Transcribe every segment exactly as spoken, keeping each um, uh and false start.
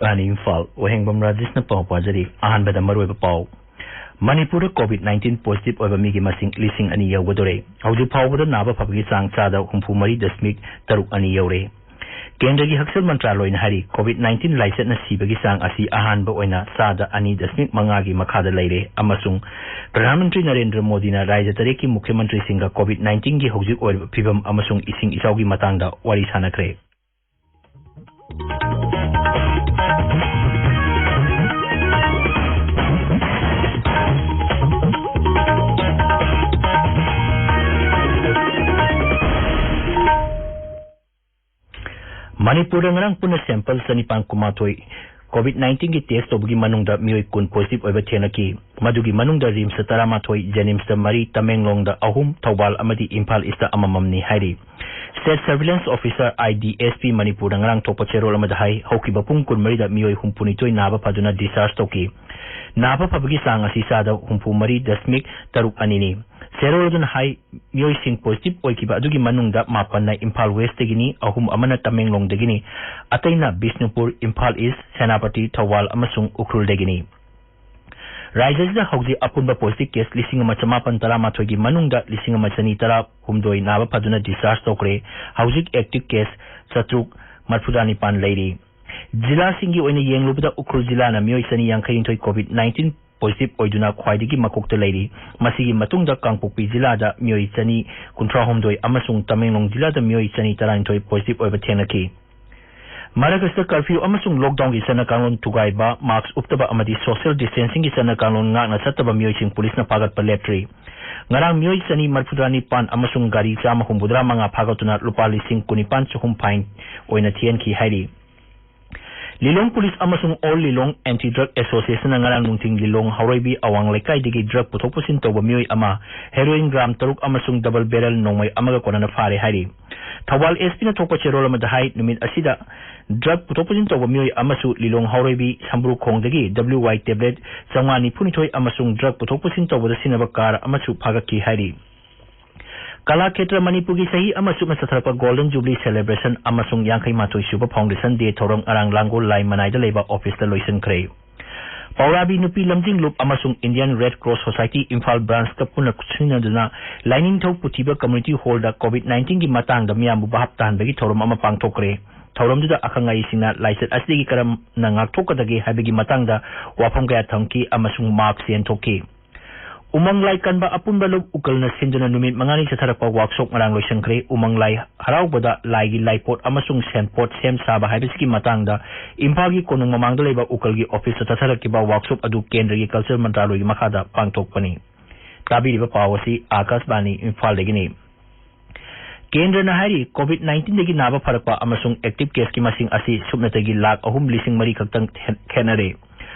ꯑꯅꯤ ꯏꯝꯐꯥꯜ, ꯋꯥꯍꯦꯡꯕꯝ ꯔꯥꯖꯦꯁꯅ ꯄꯥꯎ ꯄꯥꯖꯔꯤ꯫ ꯑꯍꯥꯟꯕꯗ ꯃꯔꯨꯑꯣꯏꯕ ꯄꯥꯎ꯫ ꯃꯅꯤꯄꯨꯔꯗ COVID nineteen positive ꯑꯣꯏꯕ ꯃꯤꯒꯤ ꯃꯁꯤꯡ ꯂꯤꯁꯤꯡ ꯑꯅꯤ ꯌꯧꯒꯗꯧꯔꯦ꯫ ꯍꯧꯖꯤꯛ ꯐꯥꯎꯕꯗ ꯅꯥꯕ ꯐꯕꯒꯤ ꯆꯥꯡ ꯆꯥꯗ ꯍꯨꯝꯐꯨ ꯃꯔꯤ ꯗꯁꯃꯤꯛ ꯇꯔꯨꯛ ꯑꯅꯤ ꯌꯧꯔꯦ꯫ ꯀꯦꯟꯗ꯭ꯔꯒꯤ ꯍꯛꯁꯦꯜ ꯃꯟꯇ꯭ꯔꯥꯂꯣꯏꯅ ꯍꯥꯏꯔꯤ, COVID nineteen ꯂꯥꯏꯆꯠꯅ ꯁꯤꯕꯒꯤ ꯆꯥꯡ ꯑꯁꯤ ꯑꯍꯥꯟꯕ ꯑꯣꯏꯅ ꯆꯥꯗ ꯑꯅꯤ ꯗꯁꯃꯤꯛ ꯃꯉꯥꯒꯤ ꯃꯈꯥꯗ ꯂꯩꯔꯦ ꯑꯃꯁꯨꯡ ꯄ꯭ꯔꯙꯥꯟ ꯃꯟꯇ꯭ꯔꯤ ꯅꯔꯦꯟꯗ꯭ꯔ ꯃꯣꯗꯤꯅ ꯔꯥꯖ꯭ꯌ ꯇꯔꯦꯠꯀꯤ ꯃꯨꯈ꯭ꯌ ꯃꯟꯇ꯭ꯔꯤꯁꯤꯡꯒ COVID nineteenꯒꯤ ꯍꯧꯖꯤꯛ ꯑꯣꯏꯔꯤꯕ ꯐꯤꯕꯝ ꯑꯃꯁꯨꯡ ꯏꯁꯤꯡ ꯏꯆꯥꯎꯒꯤ ꯃꯇꯥꯡꯗ ꯋꯥꯔꯤ ꯁꯥꯟꯅꯈ꯭ꯔꯦ꯫ ꯃꯅꯤꯄꯨꯔꯗ ꯉꯔꯥꯡ ꯄꯨꯟꯅ sample ꯆꯅꯤꯄꯥꯟ ꯀꯨꯟꯃꯥꯊꯣꯏ COVID nineteenꯒꯤ test ꯇꯧꯕꯒꯤ ꯃꯅꯨꯡꯗ ꯃꯤꯑꯣꯏ ꯀꯨꯟ positive ꯑꯣꯏꯕ ꯊꯦꯡꯅꯈꯤ꯫ ꯃꯗꯨꯒꯤ ꯃꯅꯨꯡꯗ RIMSꯇ ꯇꯔꯥꯃꯥꯊꯣꯏ, JNIMSꯇ ꯃꯔꯤ, ꯇꯃꯦꯡꯂꯣꯡꯗ ꯑꯍꯨꯝ, ꯊꯧꯕꯥꯜ ꯑꯃꯗꯤ ꯏꯝꯐꯥꯜ ꯏꯁꯇ ꯑꯃꯃꯝꯅꯤ ꯍꯥꯏꯔꯤ꯫ State Surveillance Officer, IDSP, ꯃꯅꯤꯄꯨꯔꯗ ꯉꯔꯥꯡ ꯊꯣꯛꯄ ꯆꯦꯔꯣꯜ ꯑꯃꯗ ꯍꯥꯏ, ꯍꯧꯈꯤꯕ ꯄꯨꯡ ꯀꯨꯟꯃꯔꯤꯗ ꯃꯤꯑꯣꯏ ꯍꯨꯝꯐꯨꯅꯤꯊꯣꯏ ꯅꯥꯕ ꯐꯗꯨꯅ discharge ꯇꯧꯈꯤ꯫ ꯅꯥꯕ ꯐꯕꯒꯤ ꯆꯥꯡ ꯑꯁꯤ ꯆꯥꯗ ꯍꯨꯝꯐꯨ ꯃꯔꯤ ꯗꯁꯃꯤꯛ ꯇꯔꯨꯛ ꯑꯅꯤꯅꯤ꯫ ꯆꯦꯔꯣꯜ ꯑꯗꯨꯅ ꯍꯥꯏ, ꯃꯤꯑꯣꯏꯁꯤꯡ positive ꯑꯣꯏꯈꯤꯕ ꯑꯗꯨꯒꯤ ꯃꯅꯨꯡꯗ ꯃꯥꯄꯟꯅ ꯏꯝꯐꯥꯜ Westꯇꯒꯤꯅꯤ, ꯑꯍꯨꯝ ꯑꯃꯅ ꯇꯃꯦꯡꯂꯣꯡꯗꯒꯤꯅꯤ, ꯑꯇꯩꯅ ꯕꯤꯁꯅꯨꯄꯨꯔ, ꯏꯝꯐꯥꯜ East, ꯁꯦꯅꯥꯄꯇꯤ, ꯊꯧꯕꯥꯜ ꯑꯃꯁꯨꯡ ꯎꯈ꯭ꯔꯨꯜꯗꯒꯤꯅꯤ꯫ ꯔꯥꯖ꯭ꯌꯁꯤꯗ ꯍꯧꯖꯤꯛ ꯑꯄꯨꯟꯕ positive case ꯂꯤꯁꯤꯡ ꯑꯃ ꯆꯃꯥꯄꯟ ꯇꯔꯥꯃꯥꯊꯣꯏꯒꯤ ꯃꯅꯨꯡꯗ ꯂꯤꯁꯤꯡ ꯑꯃ ꯆꯅꯤ ꯇꯔꯥꯍꯨꯝꯗꯣꯏ ꯅꯥꯕ ꯐꯗꯨꯅ discharge ꯇꯧꯈ꯭ꯔꯦ꯫ ꯍꯧꯖꯤꯛ active case ꯆꯥꯇ꯭ꯔꯨꯛ ꯃꯔꯤꯐꯨꯇꯔꯥꯅꯤꯄꯥꯟ ꯂꯩꯔꯤ꯫ ꯖꯤꯂꯥꯁꯤꯡꯒꯤ ꯑꯣꯏꯅ ꯌꯦꯡꯂꯨꯕꯗ ꯎꯈ꯭ꯔꯨꯜ ꯖꯤꯂꯥꯅ ꯃꯤꯑꯣꯏ ꯆꯅꯤ ꯌꯥꯡꯈꯩꯅꯤꯊꯣꯏ COVID nineteen positive ꯑꯣꯏꯗꯨꯅ ꯈ꯭ꯋꯥꯏꯗꯒꯤ ꯃꯀꯣꯛꯇ ꯂꯩꯔꯤ꯫ ꯃꯁꯤꯒꯤ ꯃꯇꯨꯡꯗ ꯀꯥꯡꯄꯣꯛꯄꯤ ꯖꯤꯂꯥꯗ ꯃꯤꯑꯣꯏ ꯆꯅꯤ ꯀꯨꯟꯊ꯭ꯔꯥꯍꯨꯝꯗꯣꯏ ꯑꯃꯁꯨꯡ ꯇꯃꯦꯡꯂꯣꯡ ꯖꯤꯂꯥꯗ ꯃꯤꯑꯣꯏ ꯆꯅꯤ ꯇꯔꯥꯅꯤꯊꯣꯏ positive ꯑꯣꯏꯕ ꯊꯦꯡꯅꯈꯤ꯫ ꯃꯔꯛ ꯑꯁꯤꯗ curfew ꯑꯃꯁꯨꯡ lockdownꯒꯤ ꯆꯠꯅ ꯀꯥꯡꯂꯣꯟ ꯊꯨꯒꯥꯏꯕ, mask ꯎꯞꯇꯕ ꯑꯃꯗꯤ social distancingꯒꯤ ꯆꯠꯅ ꯀꯥꯡꯂꯣꯟ ꯉꯥꯛꯅ ꯆꯠꯇꯕ ꯃꯤꯑꯣꯏꯁꯤꯡ ꯄꯨꯂꯤꯁꯅ ꯐꯥꯒꯠꯄ ꯂꯦꯞꯇ꯭ꯔꯤ꯫ ꯉꯔꯥꯡ ꯃꯤꯑꯣꯏ ꯆꯅꯤ ꯃꯔꯤꯐꯨꯇꯔꯥꯅꯤꯄꯥꯟ ꯑꯃꯁꯨꯡ ꯒꯥꯔꯤ ꯆꯥꯝꯃ ꯍꯨꯝꯐꯨꯇꯔꯥ ꯃꯉꯥ ꯐꯥꯒꯠꯇꯨꯅ ꯂꯨꯄꯥ ꯂꯤꯁꯤꯡ ꯀꯨꯟꯅꯤꯄꯥꯟ ꯆꯍꯨꯝ fine ꯑꯣꯏꯅ ꯊꯤꯍꯟꯈꯤ ꯍꯥꯏꯔꯤ꯫ ꯂꯤꯂꯣꯡ ꯄꯨꯂꯤꯁ ꯑꯃꯁꯨꯡ All Lilong Anti Drug Associationꯅ ꯉꯔꯥꯡ ꯅꯨꯡꯊꯤꯜ ꯂꯤꯂꯣꯡ ꯍꯥꯎꯔꯩꯕꯤ ꯑꯋꯥꯡ ꯂꯩꯀꯥꯏꯗꯒꯤ drug ꯄꯨꯊꯣꯛ ꯄꯨꯁꯤꯟ ꯇꯧꯕ ꯃꯤꯑꯣꯏ ꯑꯃ heroin gram ꯇꯔꯨꯛ ꯑꯃꯁꯨꯡ double barrel ꯅꯣꯡꯃꯩ ꯑꯃꯒ ꯀꯣꯟꯅꯅ ꯐꯥꯔꯦ ꯍꯥꯏꯔꯤ꯫ ꯊꯧꯕꯥꯜ SPꯅ ꯊꯣꯛꯄ ꯆꯦꯔꯣꯜ ꯑꯃꯗ ꯍꯥꯏ, ꯅꯨꯃꯤꯠ ꯑꯁꯤꯗ drug ꯄꯨꯊꯣꯛ ꯄꯨꯁꯤꯟ ꯇꯧꯕ ꯃꯤꯑꯣꯏ ꯑꯃꯁꯨ ꯂꯤꯂꯣꯡ ꯍꯥꯎꯔꯩꯕꯤ ꯁꯝꯕ꯭ꯔꯨꯈꯣꯡꯗꯒꯤ WY tablet ꯆꯥꯝꯃꯉꯥ ꯅꯤꯐꯨꯅꯤꯊꯣꯏ ꯑꯃꯁꯨꯡ drug ꯄꯨꯊꯣꯛ ꯄꯨꯁꯤꯟ ꯇꯧꯕꯗ ꯁꯤꯖꯤꯟꯅꯕ car ꯑꯃꯁꯨ ꯐꯥꯒꯠꯈꯤ ꯍꯥꯏꯔꯤ꯫ ꯀꯂꯥ ꯈꯦꯇ꯭ꯔ ꯃꯅꯤꯄꯨꯔꯒꯤ ꯆꯍꯤ ꯑꯃ ꯆꯨꯞꯅ ꯆꯠꯊꯔꯛꯄ Golden Jubilee Celebration ꯑꯃꯁꯨꯡ ꯌꯥꯡꯈꯩ ꯃꯥꯊꯣꯏ ꯁꯨꯕ Foundation Day ꯊꯧꯔꯝ ꯉꯔꯥꯡ ꯂꯥꯡꯒꯣꯜ ꯂꯥꯏ ꯃꯅꯥꯏꯗ ꯂꯩꯕ ꯑꯣꯐꯤꯁꯇ ꯂꯣꯏꯁꯤꯟꯈ꯭ꯔꯦ꯫ ꯄꯧꯔꯥꯕꯤ ꯅꯨꯄꯤ ꯂꯝꯖꯤꯡ ꯂꯨꯞ ꯑꯃꯁꯨꯡ Indian Red Cross Society Imphal ꯕ꯭ꯔꯥꯟꯁꯀ ꯄꯨꯟꯅ ꯁꯤꯟꯅꯗꯨꯅ ꯂꯥꯏꯅꯤꯡꯊꯧ ꯄꯨꯊꯤꯕ ꯀꯝꯃ꯭ꯌꯨꯅꯤꯇꯤ ꯍꯣꯜꯗ COVID nineteenꯒꯤ ꯃꯇꯥꯡꯗ ꯃꯤꯌꯥꯝꯕꯨ ꯚꯥꯞ ꯇꯥꯍꯟꯕꯒꯤ ꯊꯧꯔꯝ ꯑꯃ ꯄꯥꯡꯊꯣꯛꯈ꯭ꯔꯦ꯫ ꯊꯧꯔꯝꯗꯨꯗ ꯑꯈꯪ ꯑꯍꯩꯁꯤꯡꯅ ꯂꯥꯏꯆꯠ ꯑꯁꯤꯗꯒꯤ ꯀꯔꯝꯅ ꯉꯥꯛꯊꯣꯛꯀꯗꯒꯦ ꯍꯥꯏꯕꯒꯤ ꯃꯇꯥꯡꯗ ꯋꯥꯐꯝ ꯀꯌꯥ ꯊꯝꯈꯤ ꯑꯃꯁꯨꯡ ꯃꯥꯛꯁ ꯌꯦꯟꯊꯣꯛꯈꯤ꯫ ꯎꯃꯪ ꯂꯥꯏ ꯀꯟꯕ ꯑꯄꯨꯟꯕ ꯂꯧ ꯎꯀꯜꯅ ꯁꯤꯟꯗꯨꯅ ꯅꯨꯃꯤꯠ ꯃꯉꯥꯅꯤ ꯆꯠꯊꯔꯛꯄ ꯋꯥꯛꯁꯣꯞ ꯉꯔꯥꯡ ꯂꯣꯏꯁꯤꯟꯈ꯭ꯔꯦ꯫ ꯎꯃꯪ ꯂꯥꯏ ꯍꯔꯥꯎꯕꯗ ꯂꯥꯏꯒꯤ ꯂꯥꯏꯄꯣꯠ ꯑꯃꯁꯨꯡ ꯁꯦꯟꯄꯣꯠ ꯁꯦꯝ ꯁꯥꯕ ꯍꯥꯏꯕꯁꯤꯒꯤ ꯃꯇꯥꯡꯗ ꯏꯝꯐꯥꯜꯒꯤ ꯀꯣꯅꯨꯡ ꯃꯃꯥꯡꯗ ꯂꯩꯕ ꯎꯀꯜꯒꯤ ꯑꯣꯐꯤꯁꯇ ꯆꯠꯊꯔꯛꯈꯤꯕ ꯋꯥꯛꯁꯣꯞ ꯑꯗꯨ ꯀꯦꯟꯗ꯭ꯔꯒꯤ ꯀꯜꯆꯔ ꯃꯟꯇ꯭ꯔꯥꯂꯣꯏꯒꯤ ꯃꯈꯥꯗ ꯄꯥꯡꯊꯣꯛꯄꯅꯤ꯫ ꯇꯥꯕꯤꯔꯤꯕ ꯄꯥꯎ ꯑꯁꯤ ꯑꯥꯀꯥꯁꯕꯥꯅꯤ ꯏꯝꯐꯥꯜꯗꯒꯤꯅꯤ꯫ ꯀꯦꯟꯗ꯭ꯔꯅ ꯍꯥꯏꯔꯤ, COVID nineteenꯗꯒꯤ ꯅꯥꯕ ꯐꯔꯛꯄ ꯑꯃꯁꯨꯡ ꯑꯦꯛꯇꯤꯚ ꯀꯦꯁꯀꯤ ꯃꯁꯤꯡ ꯑꯁꯤ ꯁꯨꯞꯅꯇꯒꯤ ꯂꯥꯈ ꯑꯍꯨꯝ ꯂꯤꯁꯤꯡ ꯃꯔꯤ ꯈꯛꯇꯪ ꯈꯦꯠ-, ꯈꯦꯠꯅꯔꯦ꯫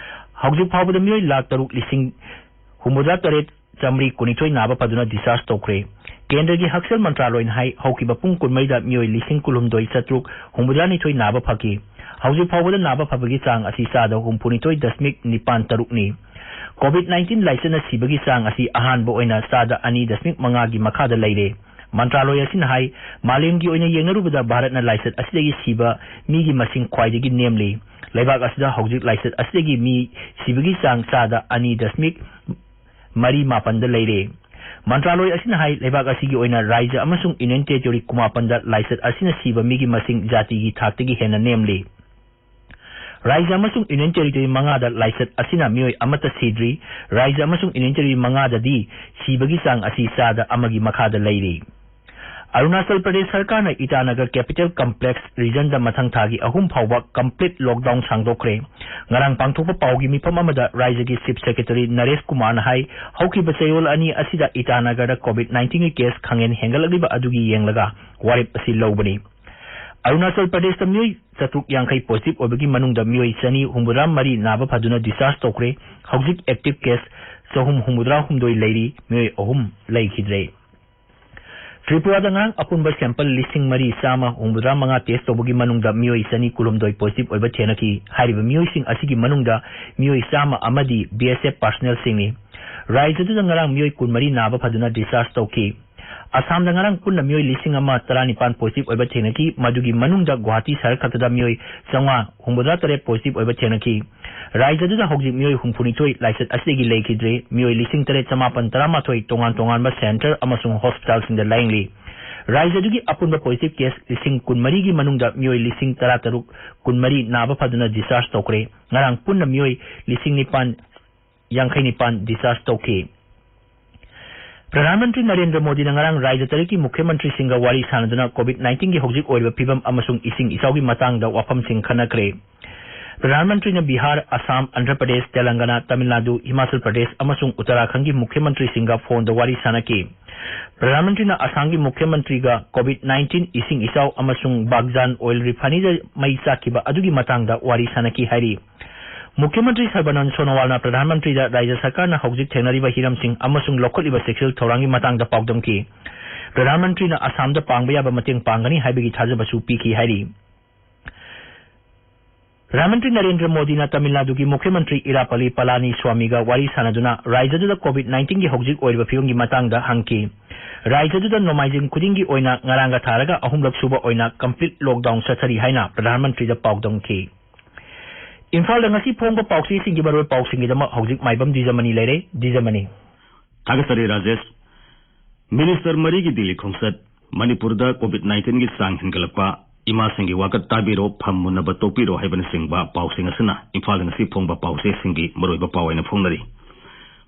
ꯍꯧꯖꯤꯛ ꯐꯥꯎꯕꯗ ꯃꯤꯑꯣꯏ ꯂꯥꯈ ꯇꯔꯨꯛ ꯂꯤꯁꯤꯡ ꯍꯨꯝꯐꯨꯇꯔꯥ ꯇꯔꯦꯠ ꯆꯥꯃꯔꯤ ꯀꯨꯟꯅꯤꯊꯣꯏ ꯅꯥꯕ ꯐꯗꯨꯅ discharge ꯇꯧꯈ꯭ꯔꯦ꯫ ꯀꯦꯟꯗ꯭ꯔꯒꯤ ꯍꯛꯁꯦꯜ ꯃꯟꯇ꯭ꯔꯥꯂꯣꯏꯅ ꯍꯥꯏ, ꯍꯧꯈꯤꯕ ꯄꯨꯡ ꯀꯨꯟꯃꯔꯤꯗ ꯃꯤꯑꯣꯏ ꯂꯤꯁꯤꯡ ꯀꯨꯟꯍꯨꯝꯗꯣꯏ ꯆꯥꯇ꯭ꯔꯨꯛ ꯍꯨꯝꯐꯨꯇꯔꯥꯅꯤꯊꯣꯏ ꯅꯥꯕ ꯐꯈꯤ꯫ ꯍꯧꯖꯤꯛ ꯐꯥꯎꯕꯗ ꯅꯥꯕ ꯐꯕꯒꯤ ꯆꯥꯡ ꯑꯁꯤ ꯆꯥꯗ ꯍꯨꯝꯐꯨꯅꯤꯊꯣꯏ ꯗꯁꯃꯤꯛ ꯅꯤꯄꯥꯟ ꯇꯔꯨꯛꯅꯤ꯫ COVID nineteen ꯂꯥꯏꯆꯠꯅ ꯁꯤꯕꯒꯤ ꯆꯥꯡ ꯑꯁꯤ ꯑꯍꯥꯟꯕ ꯑꯣꯏꯅ ꯆꯥꯗ ꯑꯅꯤ ꯗꯁꯃꯤꯛ ꯃꯉꯥꯒꯤ ꯃꯈꯥꯗ ꯂꯩꯔꯦ꯫ ꯃꯟꯇ꯭ꯔꯥꯂꯣꯏ ꯑꯁꯤꯅ ꯍꯥꯏ, ꯃꯥꯂꯦꯝꯒꯤ ꯑꯣꯏꯅ ꯌꯦꯡꯅꯔꯨꯕꯗ ꯚꯥꯔꯠꯅ ꯂꯥꯏꯆꯠ ꯑꯁꯤꯗꯒꯤ ꯁꯤꯕ ꯃꯤꯒꯤ ꯃꯁꯤꯡ ꯈ꯭ꯋꯥꯏꯗꯒꯤ ꯅꯦꯝꯂꯤ꯫ ꯂꯩꯕꯥꯛ ꯑꯁꯤꯗ ꯍꯧꯖꯤꯛ ꯂꯥꯏꯆꯠ ꯑꯁꯤꯗꯒꯤ ꯃꯤ ꯁꯤꯕꯒꯤ ꯆꯥꯡ ꯆꯥꯗ ꯑꯅꯤ ꯗꯁꯃꯤꯛ ꯃꯔꯤ ꯃꯥꯄꯟꯗ ꯂꯩꯔꯦ꯫ ꯃꯟꯇ꯭ꯔꯥꯂꯣꯏ ꯑꯁꯤꯅ ꯍꯥꯏ, ꯂꯩꯕꯥꯛ ꯑꯁꯤꯒꯤ ꯑꯣꯏꯅ ꯔꯥꯖ꯭ꯌ ꯑꯃꯁꯨꯡ ꯌꯨꯅꯤꯌꯟ ꯇꯦꯔꯤꯇꯣꯔꯤ ꯀꯨꯟꯃꯥꯄꯟꯗ ꯂꯥꯏꯆꯠ ꯑꯁꯤꯅ ꯁꯤꯕ ꯃꯤꯒꯤ ꯃꯁꯤꯡ ꯖꯥꯇꯤꯒꯤ ꯊꯥꯛꯇꯒꯤ ꯍꯦꯟꯅ ꯅꯦꯝꯂꯤ꯫ ꯔꯥꯖ꯭ꯌ ꯑꯃꯁꯨꯡ ꯌꯨꯅꯤꯌꯟ ꯇꯦꯔꯤꯇꯣꯔꯤ ꯃꯉꯥꯗ ꯂꯥꯏꯆꯠ ꯑꯁꯤꯅ ꯃꯤꯑꯣꯏ ꯑꯃꯠꯇ ꯁꯤꯗ꯭ꯔꯤ꯫ ꯔꯥꯖ꯭ꯌ ꯑꯃꯁꯨꯡ ꯌꯨꯅꯤꯌꯟ ꯇꯦꯔꯤꯇꯣꯔꯤ ꯃꯉꯥꯗꯗꯤ ꯁꯤꯕꯒꯤ ꯆꯥꯡ ꯑꯁꯤ ꯆꯥꯗ ꯑꯃꯒꯤ ꯃꯈꯥꯗ ꯂꯩꯔꯤ꯫ ꯑꯔꯨꯅꯥꯆꯜ ꯄ꯭ꯔꯗꯦꯁ ꯁꯔꯀꯥꯔꯅ ꯏꯇꯥꯅꯒꯔ capital complex regionꯗ ꯃꯊꯪ ꯊꯥꯒꯤ ꯑꯍꯨꯝ ꯐꯥꯎꯕ complete lockdown ꯁꯥꯡꯗꯣꯛꯈ꯭ꯔꯦ꯫ ꯉꯔꯥꯡ ꯄꯥꯡꯊꯣꯛꯄ ꯄꯥꯎꯒꯤ ꯃꯤꯐꯝ ꯑꯃꯗ ꯔꯥꯖ꯭ꯌꯒꯤ Chief Secretary ꯅꯔꯦꯁ ꯀꯨꯃꯥꯔꯅ ꯍꯥꯏ, ꯍꯧꯈꯤꯕ ꯆꯌꯣꯜ ꯑꯅꯤ ꯑꯁꯤꯗ ꯏꯇꯥꯅꯒꯔꯗ COVID nineteenꯒꯤ case ꯈꯪꯍꯦꯟ ꯍꯦꯟꯒꯠꯂꯛꯂꯤꯕ ꯑꯗꯨꯒꯤ ꯌꯦꯡꯂꯒ ꯋꯥꯔꯦꯞ ꯑꯁꯤ ꯂꯧꯕꯅꯤ꯫ ꯑꯔꯨꯅꯥꯆꯜ ꯄ꯭ꯔꯗꯦꯁꯇ ꯃꯤꯑꯣꯏ ꯆꯥꯇ꯭ꯔꯨꯛ ꯌꯥꯡꯈꯩ positive ꯑꯣꯏꯕꯒꯤ ꯃꯅꯨꯡꯗ ꯃꯤꯑꯣꯏ ꯆꯅꯤ ꯍꯨꯝꯐꯨꯇꯔꯥ ꯃꯔꯤ ꯅꯥꯕ ꯐꯗꯨꯅ discharge ꯇꯧꯈ꯭ꯔꯦ꯫ ꯍꯧꯖꯤꯛ active case ꯆꯍꯨꯝ ꯍꯨꯝꯐꯨꯇꯔꯥ ꯍꯨꯝꯗꯣꯏ ꯂꯩꯔꯤ, ꯃꯤꯑꯣꯏ ꯑꯍꯨꯝ ꯂꯩꯈꯤꯗ꯭ꯔꯦ꯫ ꯇ꯭ꯔꯤꯄꯨꯔꯥꯗ ꯉꯔꯥꯡ ꯑꯄꯨꯟꯕ sample ꯂꯤꯁꯤꯡ ꯃꯔꯤ ꯆꯥꯝꯃ ꯍꯨꯝꯐꯨꯇꯔꯥ ꯃꯉꯥ test ꯇꯧꯕꯒꯤ ꯃꯅꯨꯡꯗ ꯃꯤꯑꯣꯏ ꯆꯅꯤ ꯀꯨꯟꯍꯨꯝꯗꯣꯏ positive ꯑꯣꯏꯕ ꯊꯦꯡꯅꯈꯤ꯫ ꯍꯥꯏꯔꯤꯕ ꯃꯤꯑꯣꯏꯁꯤꯡ ꯑꯁꯤꯒꯤ ꯃꯅꯨꯡꯗ ꯃꯤꯑꯣꯏ ꯆꯥꯝꯃ ꯑꯃꯗꯤ B S F personnelꯁꯤꯡꯅꯤ꯫ ꯔꯥꯖ꯭ꯌꯗꯨꯗ ꯉꯔꯥꯡ ꯃꯤꯑꯣꯏ ꯀꯨꯟꯃꯔꯤ ꯅꯥꯕ ꯐꯗꯨꯅ discharge ꯇꯧꯈꯤ꯫ ꯑꯁꯥꯝꯗ ꯉꯔꯥꯡ ꯄꯨꯟꯅ ꯃꯤꯑꯣꯏ ꯂꯤꯁꯤꯡ ꯑꯃ ꯇꯔꯥꯅꯤꯄꯥꯟ positive ꯑꯣꯏꯕ ꯊꯦꯡꯅꯈꯤ꯫ ꯃꯗꯨꯒꯤ ꯃꯅꯨꯡꯗ ꯒꯨꯋꯥꯍꯥꯇꯤ ꯁꯍꯔ ꯈꯛꯇꯗ ꯃꯤꯑꯣꯏ ꯆꯥꯝꯃꯉꯥ ꯍꯨꯝꯐꯨꯇꯔꯥ ꯇꯔꯦꯠ positive ꯑꯣꯏꯕ ꯊꯦꯡꯅꯈꯤ꯫ ꯔꯥꯖ꯭ꯌꯗꯨꯗ ꯍꯧꯖꯤꯛ ꯃꯤꯑꯣꯏ ꯍꯨꯝꯐꯨꯅꯤꯊꯣꯏ ꯂꯥꯏꯆꯠ ꯑꯁꯤꯗꯒꯤ ꯂꯩꯈꯤꯗ꯭ꯔꯦ꯫ ꯃꯤꯑꯣꯏ ꯂꯤꯁꯤꯡ ꯇꯔꯦꯠ ꯆꯃꯥꯄꯟ ꯇꯔꯥꯃꯥꯊꯣꯏ ꯇꯣꯉꯥꯟ ꯇꯣꯉꯥꯟꯕ centre ꯑꯃꯁꯨꯡ hospitalꯁꯤꯡꯗ ꯂꯥꯌꯦꯡꯂꯤ꯫ ꯔꯥꯖ꯭ꯌꯗꯨꯒꯤ ꯑꯄꯨꯟꯕ positive case ꯂꯤꯁꯤꯡ ꯀꯨꯟꯃꯔꯤꯒꯤ ꯃꯅꯨꯡꯗ ꯃꯤꯑꯣꯏ ꯂꯤꯁꯤꯡ ꯇꯔꯥꯇꯔꯨꯛ ꯀꯨꯟꯃꯔꯤ ꯅꯥꯕ ꯐꯗꯨꯅ discharge ꯇꯧꯈ꯭ꯔꯦ꯫ ꯉꯔꯥꯡ ꯄꯨꯟꯅ ꯃꯤꯑꯣꯏ ꯂꯤꯁꯤꯡ ꯅꯤꯄꯥꯟ ꯌꯥꯡꯈꯩ ꯅꯤꯄꯥꯟ discharge ꯇꯧꯈꯤ꯫ ꯄ꯭ꯔꯙꯥꯟ ꯃꯟꯇ꯭ꯔꯤ ꯅꯔꯦꯟꯗ꯭ꯔ ꯃꯣꯗꯤꯅ ꯉꯔꯥꯡ ꯔꯥꯖ꯭ꯌ ꯇꯔꯦꯠꯀꯤ ꯃꯨꯈ꯭ꯌ ꯃꯟꯇ꯭ꯔꯤꯁꯤꯡꯒ ꯋꯥꯔꯤ ꯁꯥꯟꯅꯗꯨꯅ COVID nineteenꯒꯤ ꯍꯧꯖꯤꯛ ꯑꯣꯏꯔꯤꯕ ꯐꯤꯕꯝ ꯑꯃꯁꯨꯡ ꯏꯁꯤꯡ ꯏꯆꯥꯎꯒꯤ ꯃꯇꯥꯡꯗ ꯋꯥꯐꯝꯁꯤꯡ ꯈꯟꯅꯈ꯭ꯔꯦ꯫ ꯄ꯭ꯔꯙꯥꯟ ꯃꯟꯇ꯭ꯔꯤꯅ ꯕꯤꯍꯥꯔ, ꯑꯁꯥꯝ, ꯑꯟꯙ꯭ꯔ ꯄ꯭ꯔꯗꯦꯁ, ꯇꯦꯂꯪꯒꯅꯥ, ꯇꯥꯃꯤꯜ ꯅꯥꯗꯨ, ꯍꯤꯃꯥꯆꯜ ꯄ꯭ꯔꯗꯦꯁ ꯑꯃꯁꯨꯡ ꯎꯠꯇꯔꯥꯈꯟꯗꯒꯤ ꯃꯨꯈ꯭ꯌ ꯃꯟꯇ꯭ꯔꯤꯁꯤꯡꯒ phoneꯗ ꯋꯥꯔꯤ ꯁꯥꯟꯅꯈꯤ꯫ ꯄ꯭ꯔꯙꯥꯟ ꯃꯟꯇ꯭ꯔꯤꯅ ꯑꯁꯥꯝꯒꯤ ꯃꯨꯈ꯭ꯌ ꯃꯟꯇ꯭ꯔꯤꯒ COVID nineteen, ꯏꯁꯤꯡ ꯏꯆꯥꯎ ꯑꯃꯁꯨꯡ ꯕꯥꯒꯖꯥꯟ oil refineryꯗ ꯃꯩ ꯆꯥꯛꯈꯤꯕ ꯑꯗꯨꯒꯤ ꯃꯇꯥꯡꯗ ꯋꯥꯔꯤ ꯁꯥꯟꯅꯈꯤ ꯍꯥꯏꯔꯤ꯫ ꯃꯨꯈ꯭ꯌ ꯃꯟꯇ꯭ꯔꯤ ꯁꯔꯕꯥꯅꯟꯗ ꯁꯣꯅꯣꯋꯥꯜꯅ ꯄ꯭ꯔꯙꯥꯟ ꯃꯟꯇ꯭ꯔꯤꯗ ꯔꯥꯖ꯭ꯌ ꯁꯔꯀꯥꯔꯅ ꯍꯧꯖꯤꯛ ꯊꯦꯡꯅꯔꯤꯕ ꯍꯤꯔꯝꯁꯤꯡ ꯑꯃꯁꯨꯡ ꯂꯧꯈꯠꯂꯤꯕ ꯆꯦꯛꯁꯤꯜ ꯊꯧꯔꯥꯡꯒꯤ ꯃꯇꯥꯡꯗ ꯄꯥꯎꯗꯝꯈꯤ꯫ ꯄ꯭ꯔꯙꯥꯟ ꯃꯟꯇ꯭ꯔꯤꯅ ꯑꯁꯥꯝꯗ ꯄꯥꯡꯕ ꯌꯥꯕ ꯃꯇꯦꯡ ꯄꯥꯡꯒꯅꯤ ꯍꯥꯏꯕꯒꯤ ꯊꯥꯖꯕꯁꯨ ꯄꯤꯈꯤ ꯍꯥꯏꯔꯤ꯫ ꯄ꯭ꯔꯙꯥꯟ ꯃꯟꯇ꯭ꯔꯤ ꯅꯔꯦꯟꯗ꯭ꯔ ꯃꯣꯗꯤꯅ ꯇꯥꯃꯤꯜ ꯅꯥꯗꯨꯒꯤ ꯃꯨꯈ꯭ꯌ ꯃꯟꯇ꯭ꯔꯤ ꯏꯔꯥꯄꯜꯂꯤ ꯄꯂꯥꯅꯤ ꯁ꯭ꯋꯥꯃꯤꯒ ꯋꯥꯔꯤ ꯁꯥꯟꯅꯗꯨꯅ ꯔꯥꯖ꯭ꯌꯗꯨꯗ COVID nineteenꯒꯤ ꯍꯧꯖꯤꯛ ꯑꯣꯏꯔꯤꯕ ꯐꯤꯕꯝꯒꯤ ꯃꯇꯥꯡꯗ ꯍꯪꯈꯤ꯫ ꯔꯥꯖ꯭ꯌꯗꯨꯗ ꯅꯣꯡꯃꯥꯏꯖꯤꯡ ꯈꯨꯗꯤꯡꯒꯤ ꯑꯣꯏꯅ ꯉꯔꯥꯡꯒ ꯊꯥꯔꯒ ꯑꯍꯨꯝꯂꯛ ꯁꯨꯕ ꯑꯣꯏꯅ complete lockdown ꯆꯠꯊꯔꯤ ꯍꯥꯏꯅ ꯄ꯭ꯔꯙꯥꯟ ꯃꯟꯇ꯭ꯔꯤꯗ ꯄꯥꯎꯗꯝꯈꯤ꯫ ꯏꯝꯐꯥꯜꯗ ꯉꯁꯤ ꯐꯣꯡꯕ ꯄꯥꯎꯆꯦꯁꯤꯡꯒꯤ ꯃꯔꯨꯑꯣꯏꯕ ꯄꯥꯎꯁꯤꯡꯒꯤꯗꯃꯛ ꯍꯧꯖꯤꯛ ꯃꯥꯏꯕꯝ ꯗꯤꯖꯃꯅꯤ ꯂꯩꯔꯦ꯫ ꯗꯤꯖꯃꯅꯤ꯫ ꯊꯥꯒꯠꯆꯔꯤ ꯔꯥꯖꯦꯁ꯫ ꯃꯤꯅꯤꯁꯇꯔ ꯃꯔꯤꯒꯤ ꯗꯤꯜꯂꯤ ꯈꯣꯡꯆꯠ, ꯃꯅꯤꯄꯨꯔꯗ COVID nineteenꯒꯤ ꯆꯥꯡ ꯍꯦꯟꯒꯠꯂꯛꯄ, ꯏꯃꯥꯁꯤꯡꯒꯤ ꯋꯥꯀꯠ ꯇꯥꯕꯤꯔꯣ, ꯐꯝ ꯃꯨꯟꯅꯕ ꯇꯣꯛꯄꯤꯔꯣ ꯍꯥꯏꯕꯅꯆꯤꯡꯕ ꯄꯥꯎꯁꯤꯡ ꯑꯁꯤꯅ ꯏꯝꯐꯥꯜꯗ ꯉꯁꯤ ꯐꯣꯡꯕ ꯄꯥꯎꯆꯦꯁꯤꯡꯒꯤ ꯃꯔꯨꯑꯣꯏꯕ ꯄꯥꯎ ꯑꯣꯏꯅ ꯐꯣꯡꯅꯔꯤ꯫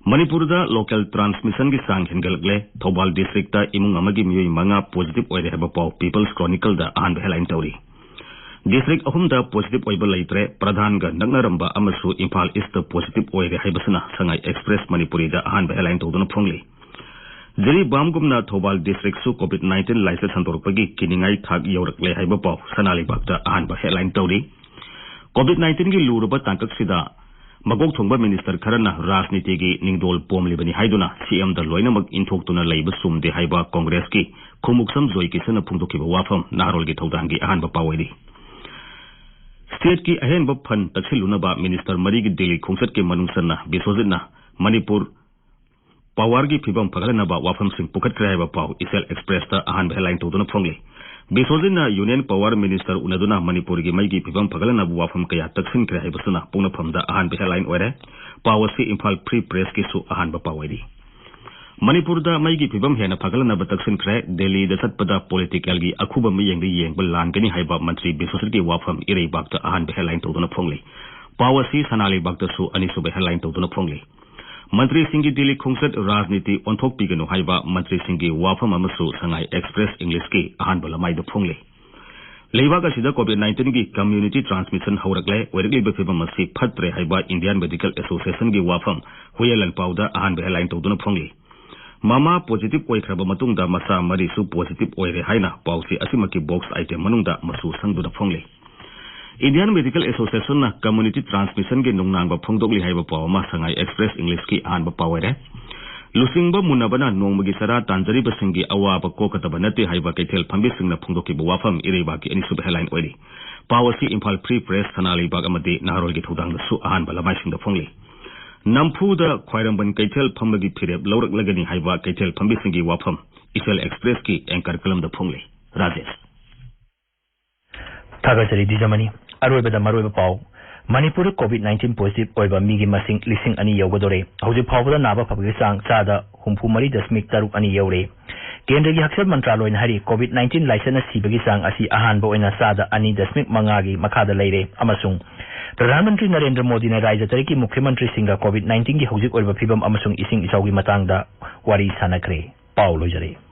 ꯃꯅꯤꯄꯨꯔꯗ local transmissionꯒꯤ ꯆꯥꯡ ꯍꯦꯟꯒꯠꯂꯛꯂꯦ꯫ ꯊꯧꯕꯥꯜ districtꯇ ꯏꯃꯨꯡ ꯑꯃꯒꯤ ꯃꯤꯑꯣꯏ ꯃꯉꯥ positive ꯑꯣꯏꯔꯦ ꯍꯥꯏꯕ ꯄꯥꯎ People's Chronicleꯗ ꯑꯍꯥꯟꯕ headline ꯇꯧꯔꯤ꯫ District ꯑꯍꯨꯝꯗ positive ꯑꯣꯏꯕ ꯂꯩꯇ꯭ꯔꯦ꯫ ꯄ꯭ꯔꯙꯥꯟꯒ ꯅꯛꯅꯔꯝꯕ ꯑꯃꯁꯨ ꯏꯝꯐꯥꯜ Eastꯇ positive ꯑꯣꯏꯔꯦ ꯍꯥꯏꯕꯁꯤꯅ ꯁꯉꯥꯏ Express ꯃꯅꯤꯄꯨꯔꯤꯗ ꯑꯍꯥꯟꯕ headline ꯇꯧꯗꯨꯅ ꯐꯣꯡꯂꯤ꯫ ꯖꯤꯔꯤꯕꯥꯝꯒꯨꯝꯅ ꯊꯧꯕꯥꯜ districtꯁꯨ COVID nineteen ꯂꯥꯏꯆꯠ ꯁꯟꯗꯣꯔꯛꯄꯒꯤ ꯀꯤꯅꯤꯡꯉꯥꯏ ꯊꯥꯛ ꯌꯧꯔꯛꯂꯦ ꯍꯥꯏꯕ ꯄꯥꯎ ꯁꯅꯥ ꯂꯩꯕꯥꯛꯇ ꯑꯍꯥꯟꯕ headline ꯇꯧꯔꯤ꯫ COVID nineteenꯒꯤ ꯂꯨꯔꯕ ꯇꯥꯡꯀꯛꯁꯤꯗ ꯃꯀꯣꯛ ꯊꯣꯡꯕ ꯃꯤꯅꯤꯁꯇꯔ ꯈꯔꯅ ꯔꯥꯖꯅꯤꯇꯤꯒꯤ ꯅꯤꯡꯗꯣꯜ ꯄꯣꯝꯂꯤꯕꯅꯤ ꯍꯥꯏꯗꯨꯅ CMꯗ ꯂꯣꯏꯅꯃꯛ ꯏꯟꯊꯣꯛꯇꯨꯅ ꯂꯩꯕ ꯆꯨꯝꯗꯦ ꯍꯥꯏꯕ ꯀꯣꯡꯒ꯭ꯔꯦꯁꯀꯤ ꯈꯨꯃꯨꯛꯁꯝ ꯖꯣꯏ ꯀꯤꯁꯟꯅ ꯐꯣꯡꯗꯣꯛꯈꯤꯕ ꯋꯥꯐꯝ ꯅꯍꯥꯔꯣꯜꯒꯤ ꯊꯧꯗꯥꯡꯒꯤ ꯑꯍꯥꯟꯕ ꯄꯥꯎ ꯑꯣꯏꯔꯤ꯫ Stateꯀꯤ ꯑꯍꯦꯟꯕ fund ꯇꯛꯁꯤꯜꯂꯨꯅꯕ ꯃꯤꯅꯤꯁꯇꯔ ꯃꯔꯤꯒꯤ ꯗꯤꯜꯂꯤ ꯈꯣꯡꯆꯠꯀꯤ ꯃꯅꯨꯡ ꯆꯟꯅ ꯕꯤꯁ꯭ꯋꯖꯤꯠꯅ ꯃꯅꯤꯄꯨꯔ ꯄꯥꯋꯔꯒꯤ ꯐꯤꯕꯝ ꯐꯒꯠꯍꯟꯅꯕ ꯋꯥꯐꯝꯁꯤꯡ ꯄꯨꯈꯠꯈ꯭ꯔꯦ ꯍꯥꯏꯕ ꯄꯥꯎ ꯏꯆꯦꯜ ꯑꯦꯛꯁꯄ꯭ꯔꯦꯁꯇ ꯑꯍꯥꯟꯕ ꯍꯦꯗꯂꯥꯏꯟ ꯇꯧꯗꯨꯅ ꯐꯣꯡꯂꯤ꯫ ꯕꯤꯁ꯭ꯋꯖꯤꯠꯅ ꯌꯨꯅꯤꯌꯟ ꯄꯥꯋꯔ ꯃꯤꯅꯤꯁꯇꯔ ꯎꯅꯗꯨꯅ ꯃꯅꯤꯄꯨꯔꯒꯤ ꯃꯩꯒꯤ ꯐꯤꯕꯝ ꯐꯒꯠꯍꯟꯅꯕ ꯋꯥꯐꯝ ꯀꯌꯥ ꯇꯛꯁꯤꯟꯈ꯭ꯔꯦ ꯍꯥꯏꯕꯁꯤꯅ ꯄꯣꯛꯅꯐꯝꯗ ꯑꯍꯥꯟꯕ ꯍꯦꯗꯂꯥꯏꯟ ꯑꯣꯏꯔꯦ꯫ ꯄꯥꯎ ꯑꯁꯤ ꯏꯝꯐꯥꯜ ꯐ꯭ꯔꯤ ꯄ꯭ꯔꯦꯁꯀꯤꯁꯨ ꯑꯍꯥꯟꯕ ꯄꯥꯎ ꯑꯣꯏꯔꯤ꯫ ꯃꯅꯤꯄꯨꯔꯗ ꯃꯩꯒꯤ ꯐꯤꯕꯝ ꯍꯦꯟꯅ ꯐꯒꯠꯍꯟꯅꯕ ꯇꯛꯁꯤꯟꯈ꯭ꯔꯦ꯫ ꯗꯦꯜꯂꯤꯗ ꯆꯠꯄꯗ ꯄꯣꯂꯤꯇꯤꯀꯦꯜꯒꯤ ꯑꯈꯨꯕ ꯃꯤꯠꯌꯦꯡꯗ ꯌꯦꯡꯕ ꯂꯥꯟꯒꯅꯤ ꯍꯥꯏꯕ ꯃꯟꯇ꯭ꯔꯤ ꯕꯤꯁ꯭ꯋꯖꯤꯠꯀꯤ ꯋꯥꯐꯝ ꯏꯔꯩꯕꯥꯛꯇ ꯑꯍꯥꯟꯕ ꯍꯦꯗꯂꯥꯏꯟ ꯇꯧꯗꯨꯅ ꯐꯣꯡꯂꯤ꯫ ꯄꯥꯎ ꯑꯁꯤ ꯁꯅꯥ ꯂꯩꯕꯥꯛꯇꯁꯨ ꯑꯅꯤꯁꯨꯕ ꯍꯦꯗꯂꯥꯏꯟ ꯇꯧꯗꯨꯅ ꯐꯣꯡꯂꯤ꯫ ꯃꯟꯇ꯭ꯔꯤꯁꯤꯡꯒꯤ ꯗꯤꯜꯂꯤ ꯈꯣꯡꯆꯠ ꯔꯥꯖꯅꯤꯇꯤ ꯑꯣꯟꯊꯣꯛꯄꯤꯒꯅꯨ ꯍꯥꯏꯕ ꯃꯟꯇ꯭ꯔꯤꯁꯤꯡꯒꯤ ꯋꯥꯐꯝ ꯑꯃꯁꯨ ꯁꯉꯥꯏ ꯑꯦꯛꯁꯄ꯭ꯔꯦꯁ ꯏꯪꯂꯤꯁꯀꯤ ꯑꯍꯥꯟꯕ ꯂꯃꯥꯏꯗ ꯐꯣꯡꯂꯤ꯫ ꯂꯩꯕꯥꯛ ꯑꯁꯤꯗ ꯀꯣꯚꯤꯗ ꯅꯥꯏꯟꯇꯤꯟꯒꯤ ꯀꯝꯃ꯭ꯌꯨꯅꯤꯇꯤ ꯇ꯭ꯔꯥꯟꯁꯃꯤꯁꯟ ꯍꯧꯔꯛꯂꯦ꯫ ꯑꯣꯏꯔꯛꯂꯤꯕ ꯐꯤꯕꯝ ꯑꯁꯤ ꯐꯠꯇ꯭ꯔꯦ ꯍꯥꯏꯕ ꯏꯟꯗꯤꯌꯥꯟ ꯃꯦꯗꯤꯀꯦꯜ ꯑꯦꯁꯣꯁꯤꯌꯦꯁꯟꯒꯤ ꯋꯥꯐꯝ ꯍꯨꯌꯦꯟ ꯂꯥꯟꯄꯥꯎꯗ ꯑꯍꯥꯟꯕ ꯍꯦꯗꯂꯥꯏꯟ ꯇꯧꯗꯨꯅ ꯐꯣꯡꯂꯤ꯫ ꯃꯃꯥ ꯄꯣꯖꯤꯇꯤꯚ ꯑꯣꯏꯈ꯭ꯔꯕ ꯃꯇꯨꯡꯗ ꯃꯆꯥ ꯃꯔꯤꯁꯨ ꯄꯣꯖꯤꯇꯤꯚ ꯑꯣꯏꯔꯦ ꯍꯥꯏꯅ ꯄꯥꯎꯆꯦ ꯑꯁꯤꯃꯛꯀꯤ ꯕꯣꯛꯁ ꯑꯥꯏꯇꯦꯝ ꯃꯅꯨꯡꯗ ꯃꯆꯨ ꯁꯪꯗꯨꯅ ꯐꯣꯡꯂꯤ꯫ ꯏꯟꯗꯤꯌꯥꯟ ꯃꯦꯗꯤꯀꯦꯜ ꯑꯦꯁꯣꯁꯤꯌꯦꯁꯟꯅ ꯀꯝꯃ꯭ꯌꯨꯅꯤꯇꯤ ꯇ꯭ꯔꯥꯟꯁꯃꯤꯁꯟꯒꯤ ꯅꯨꯡꯅꯥꯡꯕ ꯐꯣꯡꯗꯣꯛꯂꯤ ꯍꯥꯏꯕ ꯄꯥꯎ ꯑꯃ ꯁꯉꯥꯏ ꯑꯦꯛꯁꯄ꯭ꯔꯦꯁ ꯏꯪꯂꯤꯁꯀꯤ ꯑꯍꯥꯟꯕ ꯄꯥꯎ ꯑꯣꯏꯔꯦ꯫ ꯂꯨꯆꯤꯡꯕ ꯃꯨꯟꯅꯕꯅ ꯅꯣꯡꯃꯒꯤ ꯆꯔꯥ ꯇꯥꯟꯖꯔꯤꯕꯁꯤꯡꯒꯤ ꯑꯋꯥꯕ ꯀꯣꯛꯀꯗꯕ ꯅꯠꯇꯦ ꯍꯥꯏꯕ ꯀꯩꯊꯦꯜ ꯐꯝꯕꯤꯁꯤꯡꯅ ꯐꯣꯡꯗꯣꯛꯈꯤꯕ ꯋꯥꯐꯝ ꯏꯔꯩꯕꯥꯛꯀꯤ ꯑꯅꯤꯁꯨꯕ ꯍꯦꯗꯂꯥꯏꯟ ꯑꯣꯏꯔꯤ꯫ ꯄꯥꯎ ꯑꯁꯤ ꯏꯝꯐꯥꯜ ꯐ꯭ꯔꯤ ꯄ꯭ꯔꯦꯁ, ꯁꯅꯥ ꯂꯩꯕꯥꯛ ꯑꯃꯗꯤ ꯅꯍꯥꯔꯣꯜꯒꯤ ꯊꯧꯗꯥꯡꯗꯁꯨ ꯑꯍꯥꯟꯕ ꯂꯃꯥꯏꯁꯤꯡꯗ ꯐꯣꯡꯂꯤ꯫ ꯅꯝꯐꯨꯗ ꯈ꯭ꯋꯥꯏꯔꯝꯕꯟ ꯀꯩꯊꯦꯜ ꯐꯝꯕꯒꯤ ꯐꯤꯔꯦꯞ ꯂꯧꯔꯛꯂꯒꯅꯤ ꯍꯥꯏꯕ ꯀꯩꯊꯦꯜ ꯐꯝꯕꯤꯁꯤꯡꯒꯤ ꯋꯥꯐꯝ ꯏꯆꯦꯜ ꯑꯦꯛꯁꯄ꯭ꯔꯦꯁꯀꯤ ꯑꯦꯡꯀꯔ ꯀꯂꯝꯗ ꯐꯣꯡꯂꯤ꯫ ꯔꯥꯖꯦꯁ꯫ ꯊꯥꯒꯠꯆꯔꯤ ꯗꯤꯖꯃꯅꯤ꯫ ꯑꯔꯣꯏꯕꯗ ꯃꯔꯨꯑꯣꯏꯕ ꯄꯥꯎ꯫ ꯃꯅꯤꯄꯨꯔꯗ ꯀꯣꯚꯤꯗ ꯅꯥꯏꯟꯇꯤꯟ ꯄꯣꯖꯤꯇꯤꯚ ꯑꯣꯏꯕ ꯃꯤꯒꯤ ꯃꯁꯤꯡ ꯂꯤꯁꯤꯡ ꯑꯅꯤ ꯌꯧꯒꯗꯧꯔꯦ꯫ ꯍꯧꯖꯤꯛ ꯐꯥꯎꯕꯗ ꯅꯥꯕ ꯐꯕꯒꯤ ꯆꯥꯡ ꯆꯥꯗ ꯍꯨꯝꯐꯨ ꯃꯔꯤ ꯗꯁꯃꯤꯛ ꯇꯔꯨꯛ ꯑꯅꯤ ꯌꯧꯔꯦ꯫ ꯀꯦꯟꯗ꯭ꯔꯒꯤ ꯍꯛꯁꯦꯜ ꯃꯟꯇ꯭ꯔꯥꯂꯣꯏꯅ ꯍꯥꯏꯔꯤ, ꯀꯣꯚꯤꯗ ꯅꯥꯏꯟꯇꯤꯟ ꯂꯥꯏꯆꯠꯅ ꯁꯤꯕꯒꯤ ꯆꯥꯡ ꯑꯁꯤ ꯑꯍꯥꯟꯕ ꯑꯣꯏꯅ ꯆꯥꯗ ꯑꯅꯤ ꯗꯁꯃꯤꯛ ꯃꯉꯥꯒꯤ ꯃꯈꯥꯗ ꯂꯩꯔꯦ ꯑꯃꯁꯨꯡ ꯄ꯭ꯔꯙꯥꯟ ꯃꯟꯇ꯭ꯔꯤ ꯅꯔꯦꯟꯗ꯭ꯔ ꯃꯣꯗꯤꯅ ꯔꯥꯖ꯭ꯌ ꯇꯔꯦꯠꯀꯤ ꯃꯨꯈ꯭ꯌ ꯃꯟꯇ꯭ꯔꯤꯁꯤꯡꯒ ꯀꯣꯚꯤꯗ ꯅꯥꯏꯟꯇꯤꯟꯒꯤ ꯍꯧꯖꯤꯛ ꯑꯣꯏꯔꯤꯕ ꯐꯤꯕꯝ ꯑꯃꯁꯨꯡ ꯏꯁꯤꯡ ꯏꯆꯥꯎꯒꯤ ꯃꯇꯥꯡꯗ ꯋꯥꯔꯤ ꯁꯥꯟꯅꯈ꯭ꯔꯦ꯫ ꯄꯥꯎ ꯂꯣꯏꯖꯔꯦ꯫